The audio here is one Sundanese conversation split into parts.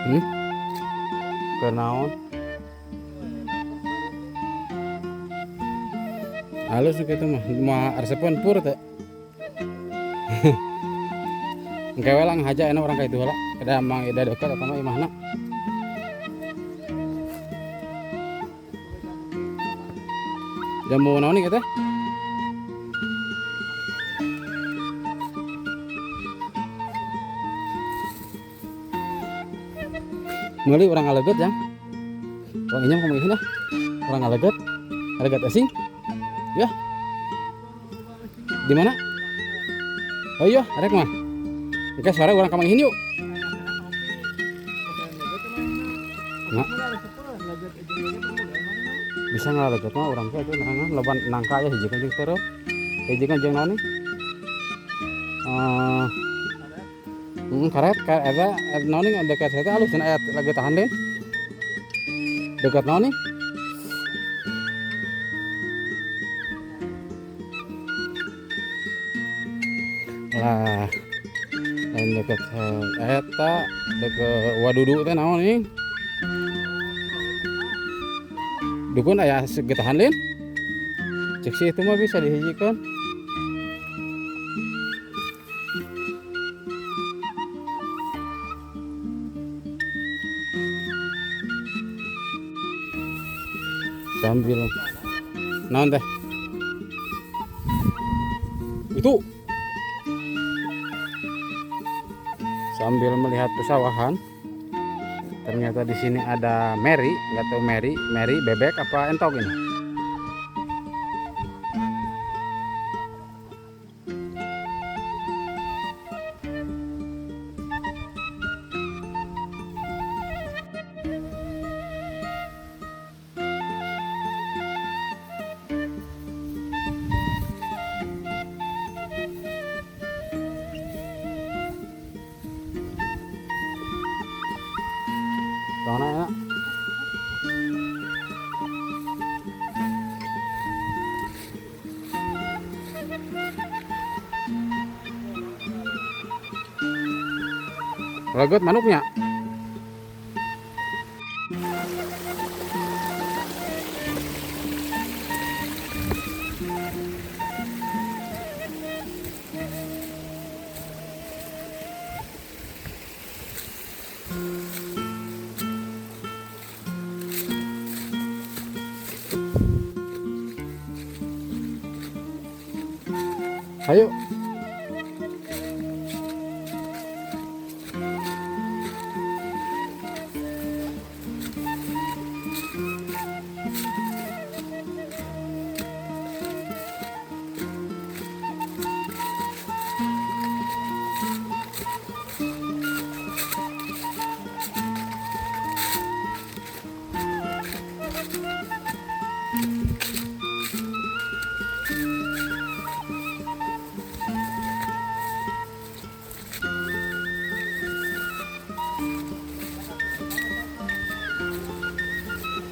Hmm? Keur naon? Halus nu kitu mah, moal resepeun pur teh. Engke we lah ngahaja enak urang ka itu heula. Ada Mang Ida dekat eta mah imahna. Jamu naon ieu teh? Meuli urang ngaleget jang. Urang inyam kumaha ieu lah. Urang ngaleget. Ngaleget asing. Ya. Di mana? Oh iya, arek mah. Oke, sore urang ka Mang Ihin yuk. Nah. Bisa ngaleget mah urang teh atuh neangan loba nangka ya hiji jeung tereup. Hiji jeung naon nih? Karet ka eta naon nih dekat eta alus cenah aya lagi tahan deui. Dekat naon nih? Lah, lain dekat eta dekat wadudu teh naon nih? Dukun aya getahan lain? Cek si itu mah bisa dihijikan. Sambil naon teh? Itu sambil melihat pesawahan, ternyata di sini ada Mary, nggak tahu Mary, Mary bebek apa entok ini. Soalnya enak. Leget manuknya. Ayo.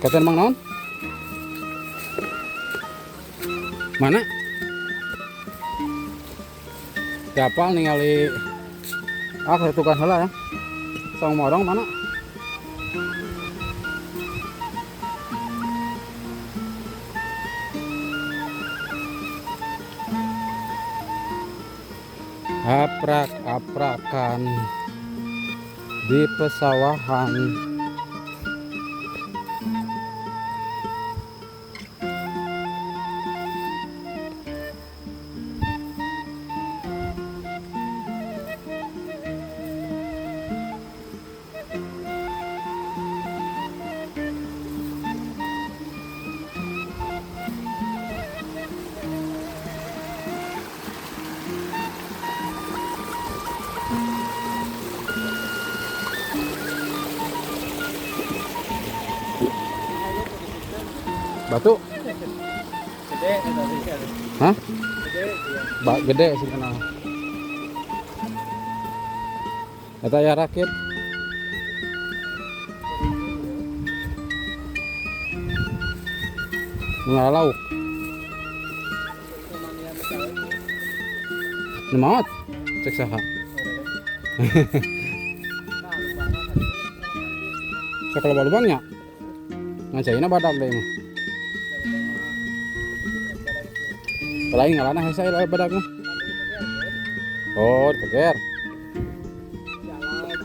Kata Mang naon? Mana? Siapa ningali tukang heula ya. Song morong mana? Aprak-aprakan di pesawahan. Batu. Gede, Hah? Gede, iya. Gede sih kenal. Eta ya rakit. Nggak lauk. Nu maot. Cek saha. Sok loba lubangnya. Ngan caina badag deui mah. Lain ngalana hese lah badag mah. Oh, diteger. Jalan ayam.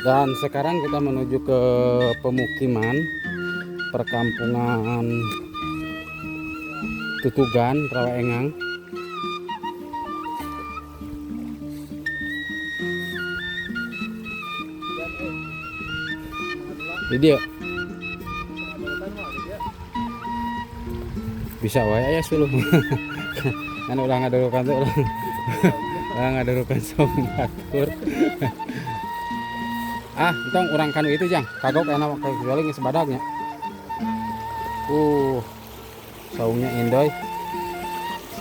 Dan sekarang kita menuju ke pemukiman perkampungan Tutugan, Rawaengang. Jadi dia bisa wae aya suluh. Kan ulah ngadurukan tuh ulah. Ulah ngadurukan saung batur. Ah, entong urang kanu itu jang. Kagok enak kecuali geus badagnya. Saungnya indoy.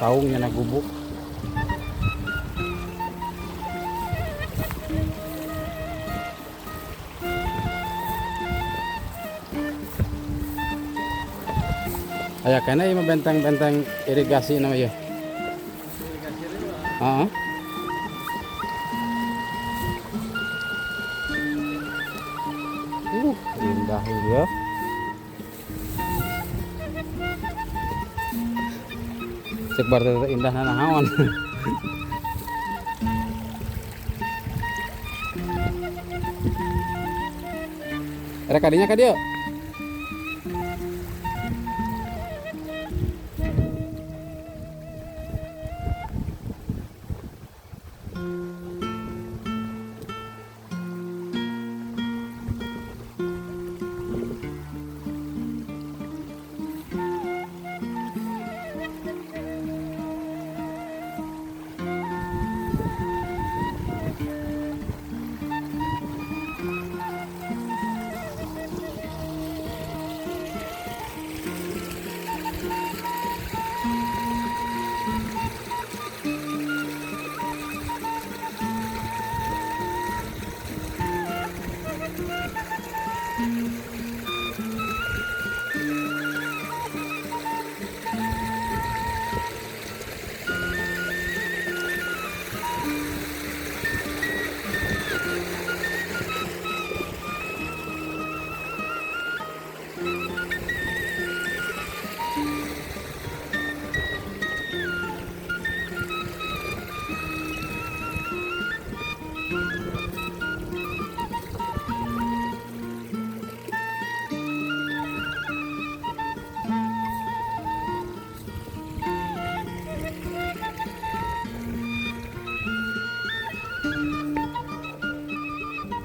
Saungnya na gubuk. Aya kana ieu mah benteng-benteng irigasi nama ieu. Heeh. Indah ya. Cek bar teh indah nanaon. Rek kadinya ka dieu.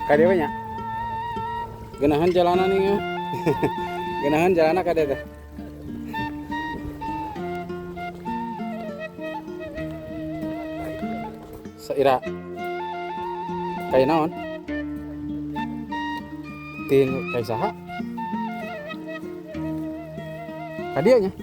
Ka dieu nya. Geunahan jalanan ieu. Geunahan jalanan ka dieu teh. Saira. Kaya naon? Tin kaya saha? Ka dieu nya.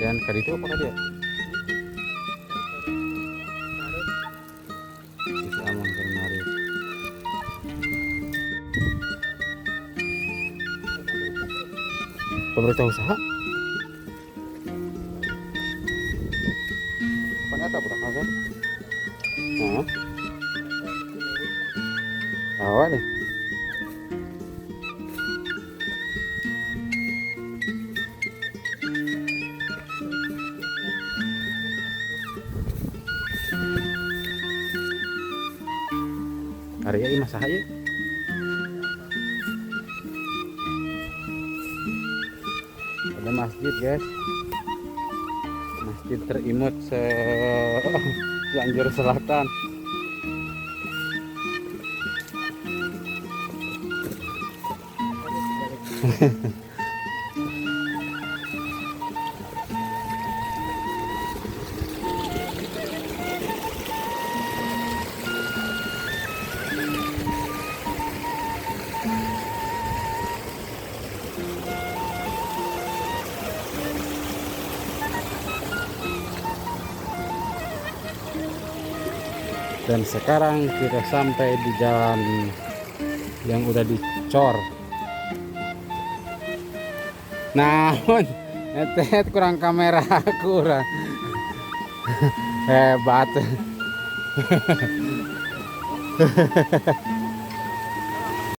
Dan ka ditu apa ka dieu? Bisa aman keur narik. Pemerintah usaha? Pan eta budak kan? Heeh. Awa nih. Area ini mah saha ieu? Ada masjid, guys. Masjid terimut se Cianjur Selatan. Dan sekarang kita sampai di jalan yang udah dicor. Nah, etet kurang kamera, kurang hebat.